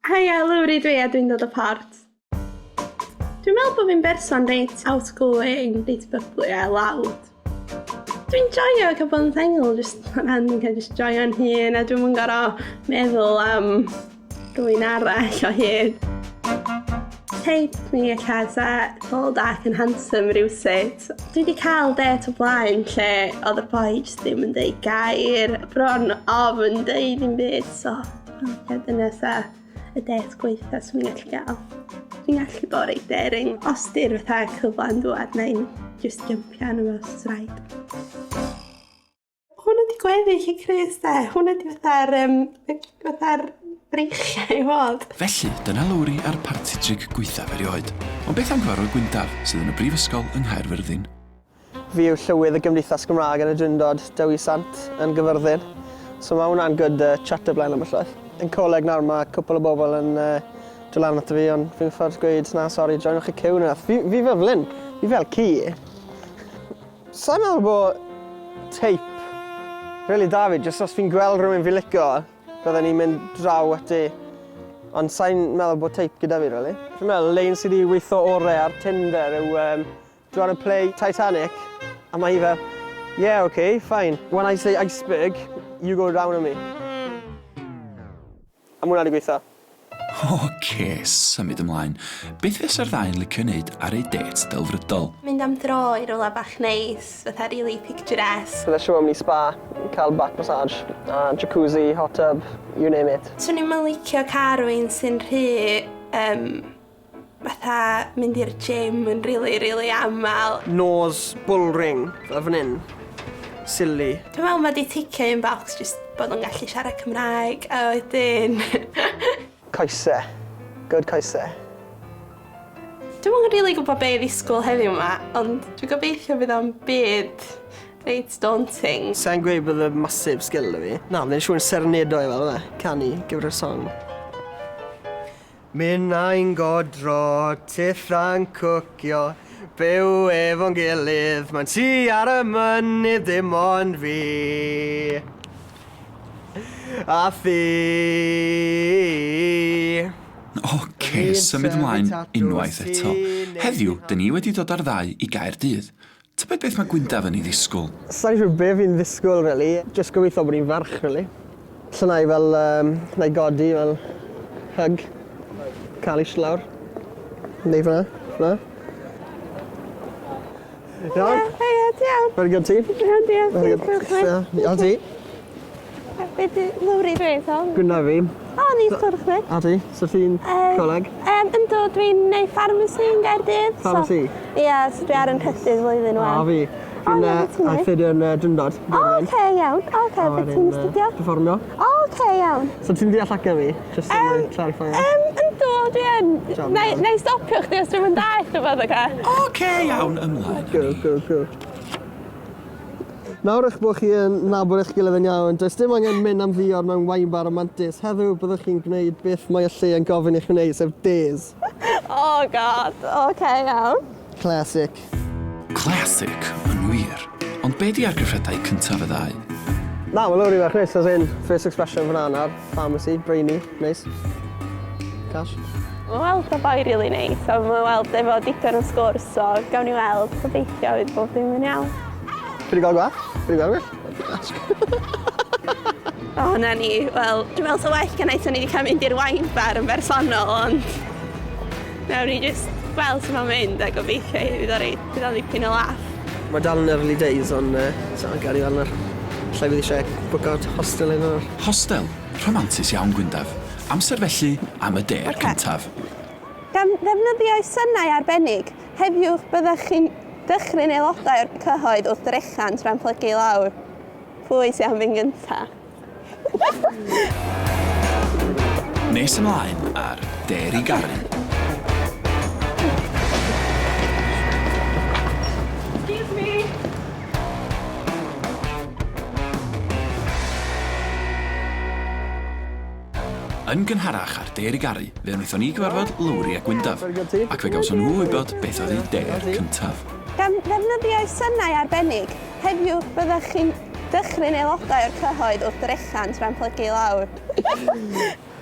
Haia, Lowri dwi a dwi'n dod o Port. Dwi'n meddwl bod fi'n berson reit outgoing, reit bubbly a loud. Dwi'n joio cael bod yn sengl, jyst rhan dwi'n cael jyst joio'n hun a dwi'm yn gorfod meddwl am rhywun arall o hyd. Teip mi ella 'sa tall, dark and handsome rywsut. Dwi 'di cael dêt o blaen lle oedd y boi jyst ddim yn deud gair, bron ofn deud dim byd, so dwi'n meddwl ella dyna 'sa y dêt gwaetha 'swn i'n gallu gael. Dwi'n gallu bod reit daring. Os 'di'r fatha cyfle'n dŵad, wna i jyst jympio arno fo os oes rhaid. Hwnna 'di gweddill y crys de. Hwnna 'di fatha'r yym fatha'r breichiau i fod. Felly, dyna Lowri a'r parti tric gwaethaf erioed. Ond beth am gyfarfod Gwyndaf, sydd yn y brifysgol yng Nghaerfyrddin? Fi yw llywydd y Gymdeithas Gymraeg yn y Drindod Dewi Sant yn Gyfyrddin. So mae hwnna'n good uh, chat blaen am y llwyth. Yn coleg nawr mae cwpl o bobl yn uh, dod lan ato fi ond fi'n ffordd gweud na sori joinwch y cyw neu Fi, fi fel flin, fi fel ci. Sa'n meddwl bod teip really da fi, jyst os fi'n gweld rhywun fi licio, bydden ni'n mynd draw ati. Ond sa'n meddwl bod teip gyda fi, really. Fi'n meddwl, lein sydd wedi weithio orau ar Tinder yw um, Do you wanna play Titanic? A mae hi fel, yeah, okay, fine. When I say iceberg, you go down on me. A ma' hwnna 'di gweitho. Oce, symud ymlaen. Beth fysa'r ddau yn licio neud ar eu dêt delfrydol? Mynd am dro i rywle bach neis, fatha rili picturesque. Bydde siŵr mynd i spa, cael back massage, a jacuzzi, hot tub, you name it. Swn i'm yn licio cael rhywun sy'n rhy yym fatha mynd i'r gym yn rili rili amal. Nos bull ring fel fan 'yn. Silly. Dwi'n meddwl ma' 'di ticio un bocs jyst bod o'n gallu siarad Cymraeg a wedyn Coese. Good coese. Dwi'm yn rili gwbo be' i ddisgwyl heddiw 'ma ond dwi gobeithio fydd o'm byd reit daunting. Sai'n gweud bod y massive skill 'da fi. Na, byddai'n siŵr yn serenedo i fel yfe. Canu, give her a song. Minnau'n godro, titha'n cwcio, byw efo'n gilydd, mae'n tŷ ar y mynydd dim ond fi a thi. Oce, symud ymlaen unwaith eto. Heddiw, dyn ni wedi dod â'r ddau i Gaerdydd. Tybed beth mae Gwyndaf yn ei ddisgwyl? Sa i'n siŵr be fi'n ddisgwyl rili, jyst gobeithio bod hi'n ferch rili. So na i fel yym na i godi fel hug, cael eistedd lawr, neu fel 'na, fel 'na. Iawn? Haia, ti iawn? Very good ti? Iawn diolch. Very good. Iawn ti? Be 'di Lowri dwi Tom? Gwna fi. O neis cwrdd chdi. A ti? So ti'n coleg? Yym yndw dwi'n neud pharmacy yn Gaerdydd. Pharmacy? Ia so dwi ar 'yn nhrydydd flwyddyn ŵan. A fi. Dwi'n yy astudio yn yy Drindod. O oce iawn. O oce be' ti'n astudio? Perfformio. O oce iawn. So ti'n deall acen fi? Jyst i clarifio. Yym yndw dwi yn. Nai nai stopio chdi os dwi'm yn dallt rwbath oce? Oce iawn ymlaen â ni. Go go go. Nawr eich bod chi yn nabod eich gilydd yn iawn, does dim angen mynd am ddiod mewn wine bar rhamantus. Heddiw byddwch chi'n gwneud beth mae y lle yn gofyn i chi wneud, sef dares. Oh God, oce iawn. Classic. Classic, yn wir. Ond be di argraffiadau cyntaf y ddau? Na, mae Lowri bach neis, as in, first expression fyna nawr, pharmacy, brainy, neis. Cash. Mae'n weld o boi rili neis a mae'n weld efo digon o sgwrs so gawn ni weld gobeithio fydd bob dim yn iawn. Fi 'di gweld gwell, fi 'di gweld gwell. O 'na ni, wel dwi me'wl sa well gennai 'sa ni 'di ca'l mynd i'r wine bar yn bersonol ond nawn ni jyst gweld su' ma'n mynd a gobeithio fydd o reit fydd o'n ddipyn o laff. Mae dal yn early days ond yy so gawn ni weld nawr. Ella fydd eisiau bwco hostel un o'r... Hostel? Rhamantus iawn Gwyndaf. Amser felly am y dêr Oce. cyntaf. Gan ddefnyddio synau arbennig, heddiw byddech chi'n dychryn aelodau o'r cyhoedd wrth drechan tra'n plygu i lawr. Pwy sy am fynd gynta? Nes ymlaen ar Dêr i Garu. Excuse me! Yn gynharach ar Dêr i Garu, fe wnaethon ni gyfarfod Lowri a Gwyndaf, ac fe gawson nhw wybod beth oedd eu dêr cyntaf. Gan ddefnyddio synau arbennig, heddiw byddech chi'n dychryn aelodau o'r cyhoedd wrth drechan tra'n plygu i lawr.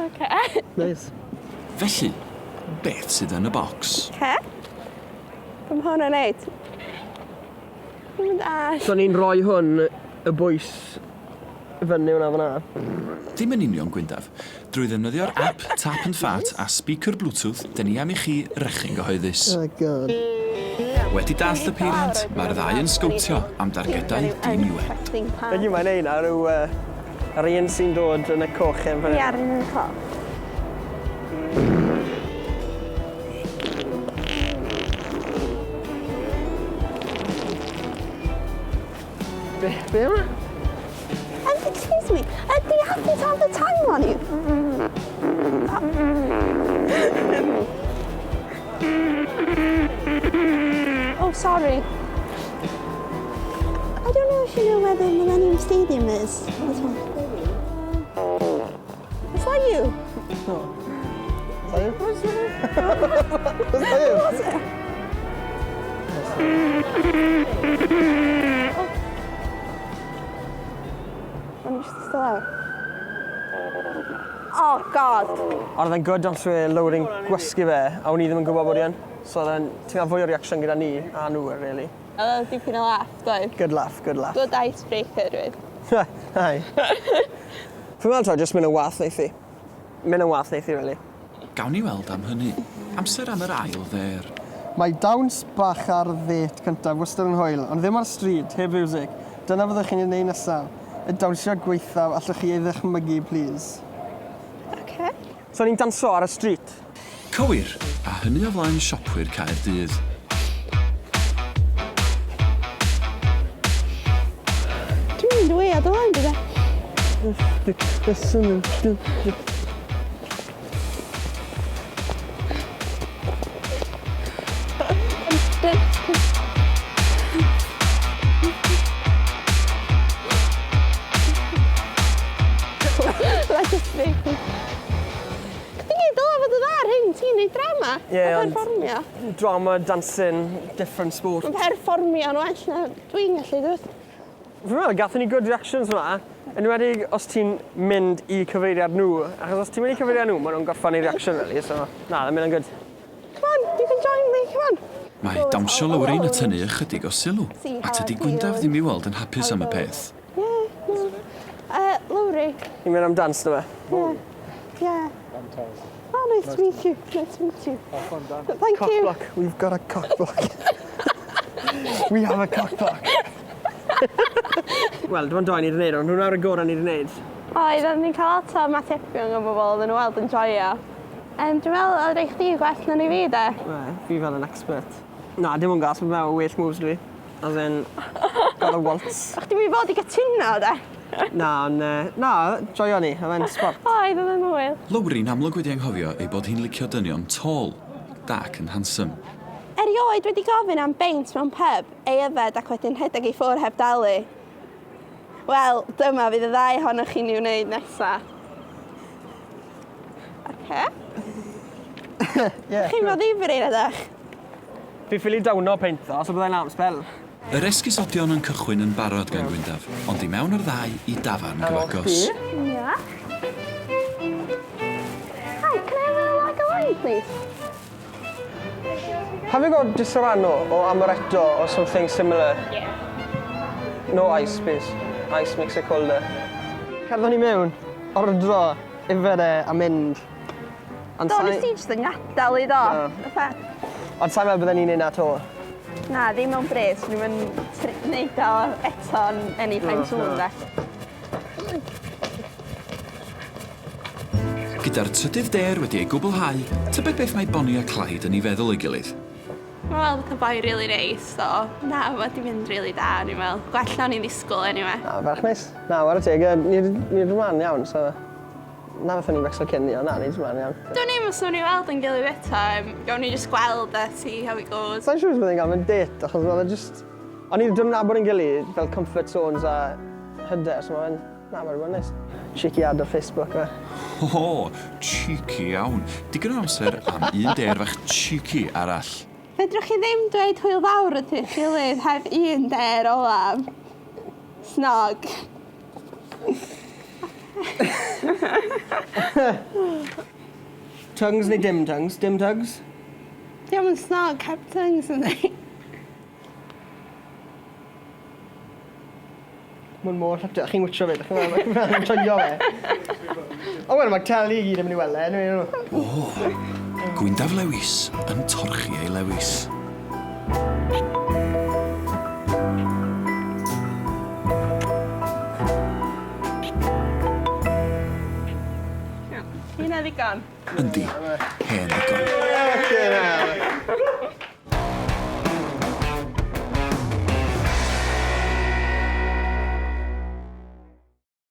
Oce. Neis. Felly, beth sydd yn y bocs? Ce? Be mae hwn yn neud? Dwi'n mynd all. So ni'n rhoi hwn y bwys fyny hwnna fyna. Dim yn union, Gwyndaf. Drwy ddefnyddio'r app Tap and Fart a speaker Bluetooth, dyn ni am i chi rechu'n gyhoeddus. Oh God. Wedi dallt y peiriant, mae'r ddau yn sgowtio am dargedau diniwed. Be di mae'n neud nawr yw uh, yr un sy'n dod yn y coch yn fan hyn. Ie, yr un yn y coch. Be, be yma? Excuse me, do you happen to have the time on you? Oh, sorry. I don't know if you know where the Millennium Stadium is. Is that you? No. Is that you? Is that you? Was it? Oh. O'n i just still out. Oh, God. Ond oedd e'n good ond trwy Lowri'n gwasgu fe, a o'n i ddim yn gwybod bod i yn. So oedd e'n, ti'n cael fwy o reaction gyda ni a nhw, really. Oedd o'n dipyn o laugh, doedd? Good laugh, good laugh. Good icebreaker, dweud. Ai. Fi'n meddwl taw jyst mynd yn wath wneith i. Mynd yn wath wneith i, really. Gawn ni weld am hynny. Amser am yr ail ddêr. Mae dawns bach ar ddêt cyntaf wastad yn hwyl, ond ddim ar stryd, heb fiwsig. Dyna fyddwch chi'n ei wneud nesaf. Y dawnsio gwaethaf allwch chi ei ddychmygu, plîs. Ocê. So ni'n danso ar y street. Cywir, a hynny o flaen siopwyr Caerdydd. Dwi'n mynd away ar dy flaen, dwi de. Let us be. Chdi gyd dylai fod yn dda ar hyn, ti'n neud drama. Ie, A ond- perfformio. Drama, dancing, different sport. Mae'n perfformio'n well na dwi'n gallu, dwi. Fi'n meddwl gathon ni good reactions hwnna. Enwedig os ti'n mynd i cyfeiriad nhw, achos os ti'n mynd i cyfeiriad nhw, maen nhw'n gorffan i reaction really, so na, mae'n mynd yn good. Come on, you can join me, come on. Mae dawnsio Lowri'n atynnu ychydig o sylw, a tydi Gwyndaf ddim i weld yn hapus am y peth. Yeah, no. Lowri. Ni'n mynd am dance na fe. Yeah. Oh, nice to meet you. Nice to meet you. Thank Cock you. block. We've got a cock block. We have a cock block. Wel, dim ond doi ni wedi gwneud, ond hwnna'r gorau ni wedi gwneud. Oedd, oedden ni'n cael lot o ymatebion o bobl, oedden nhw weld yn joio. Dwi'n meddwl oedd rei chdi gwell na ni fi, de. We, fi fel yn expert. Na, dim ond gas, mae'n meddwl well moves dwi. As in, got a waltz. O'ch ti'n mynd i fod i gytuno, de? Na, ond, na, joio ni, oedd e'n sport. Oedd, oedd yn hwyl. Lowri'n amlwg wedi anghofio ei bod hi'n licio dynion tall, dark and handsome. Erioed wedi gofyn am beint mewn pub, ei yfed ac wedyn rhedeg i ffwrdd heb dalu. Wel, dyma fydd y ddau ohonoch chi'n ei wneud nesa. Oce. Yeah. Chi'n bod ddifri, ydych? Fi ffili downo peint ddo, so byddai'n am spel. Yr esgusodion yn cychwyn yn barod gan Gwyndaf, ond i mewn o'r ddau i dafarn gyfagos. Yeah. Hi, can I have a lager wine, please? Have you got Disaronno or Amaretto or something similar? Yeah. No ice, please. Ice makes it colder. Cerddon ni mewn, ordro, yfed e a mynd. Ond Do, sa'i- nes i jyst yn gadael i do. Do. Fatha, Ond sa'n meddwl bydden ni'n neud na to. Na, ddim mewn brys. Dwi'n mynd neud o eto yn anytime No, soon, no. de. Gyda'r trydydd dêr wedi ei gwblhau, tybed beth mae Bonnie a Clyde yn ei feddwl ei gilydd. Mae'n weld fatha boi really nice, so na, mae di mynd really da, ni'n meddwl. Gwell na o'n i'n ddisgwyl, anyway. Na, ferch neis. Na, whare teg, ni wedi ymlaen iawn, so... Na fath o'n i'n becso cyn ni, ond na, ni wedi ymlaen iawn. Dwi'n ni'n os o'n i weld yn gilydd eto, gawn ni just gweld a see how it goes. Sa'n siŵr os byddai'n gael mynd date, achos oedd e just... O'n i ddim nabod yn gilydd, fel comfort zones a hyder, so mae'n... Na, mae'n rhywbeth neis. Cheeky ad ar Facebook, fe. Ho ho, cheeky iawn. Digon o amser am un dêr fach cheeky arall. Fedrwch chi ddim dweud hwyl fawr wrth eich gilydd heb un dêr olaf. Snog. Tongues neu dim tongues? Dim tongues? Diolch yn snog heb tongues yn ei. Mae'n mor llyfr. Chi'n wytio fe, chi'n joio fe. O, wel, mae'r teli i gyd yn mynd i weld e, anyway, nhw. O, Gwyndaf Lewis yn torchi ei lewis. Hynna ddigon. Yndi, hen ddigon. Fucking hell.